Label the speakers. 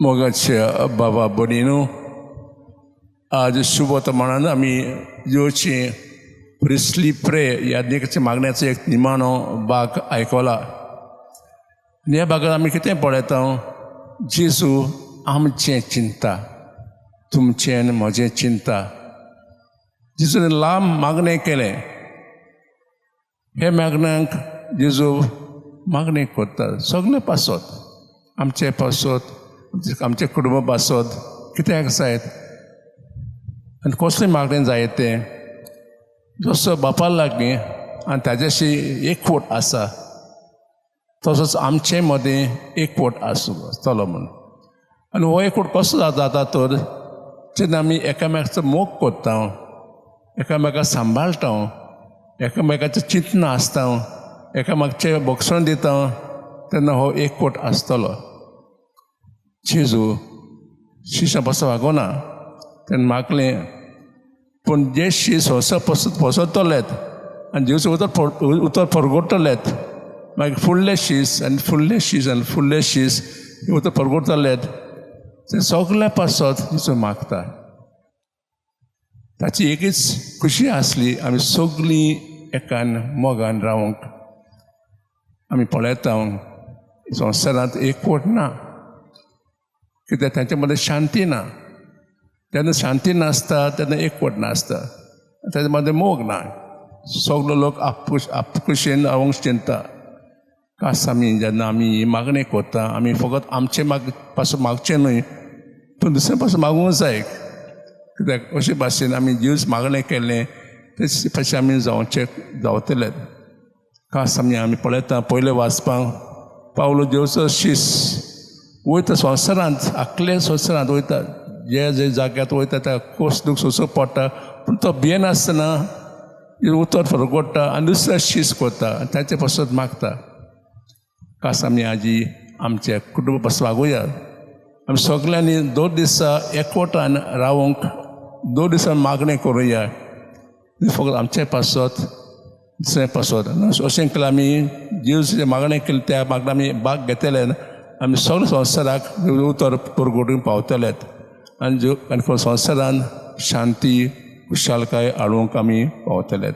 Speaker 1: मोगाच्या बाबा भयणीनो, आज शुभ वर्तमानान आमी जेवची प्रिस्टली प्रेयर, याज्ञिकाच्या मागण्याचो एक निमाणो भाग आयकला आनी ह्या भागात आमी कितें पळयता? जेजू आमचें चिंता, तुमचें आनी म्हजें चिंता. जेजून लांब मागणें केलें. हे मागण्यांक जेजू मागणें करता सगळे पासत, आमचे पासत, आमचे कुटुंबा पासत. कित्याक जायत आनी कसलें मागणें जाय तें? जसो बापा लागीं आनी ताज्याशी एकवट आसा, तसोच आमचे मदें एकवट आसूं आसतलो म्हूण. आनी हो एकवट कसो जाता तर जेन्ना आमी एकामेकाचो मोग करता, एकामेकाक सांबाळटा, एकामेकाचें चिंतना आसता, एकामेकाचें भोगसण दिता, तेन्ना हो एकवट आसतलो. जेजू शिश्यां पासून वागोना, तेन्ना मागलें. पूण जे शीस संवसार पसरतलेत आनी जेजू उतर उतर परगटतलेत, मागीर फुडले शीस आनी फुडले शीस आनी फुडले शीस उतर परगटतलेत, ते सगल्या पासत जेजू मागता. ताची एकच खुशी आसली, आमी सगळीं एकान मोगान रावंक. आमी पळयता, संवसारांत एकवट ना, कित्याक तांचे मदें शांती ना. जेन्ना शांती नासता तेन्ना एकवट नासता, ताचे मदें मोग ना. सगलो लोक आपकुश आपकुशेन रावंक चिंता. खास आमी जेन्ना आमी ही मागणी करता, आमी फकत आमचे माग पासून मागचें न्हय, पूण दुसरे पासून मागूंक जाय. कित्याक अशे भाशेन आमी जीव मागणें केलें, ते भाशेन आमी जावचे जावतले. खास आमी आमी पळयता, पयलें वाचपाक पावलो जेवचो शीस वयता संवसारांत, आखले संवसारांत वयता, जे जे जाग्यार वयता त्या खोस दूख सोंसूंक पडटा, पूण तो भियेनासतना उतर फरगोडटा आनी दुसऱ्या शीस करता आनी ताचे पासत मागता. खास आमी आजी आमच्या कुटुंबा पासून वागुया. आमी सगल्यांनी 2 दिसा एकवटान रावंक, 2 दिसान मागणें करुया, फकत आमचे पासत, दुसरें पासत. अशें केलें आमी, जीव मागणें केलें, त्या मागणें आमी भाग घेतले, आमी सगळे संवसाराक उतर परगटूंक पावतलेत आनी आनी संवसारान शांती, खुशालकाय हाडूंक आमी पावतलेत.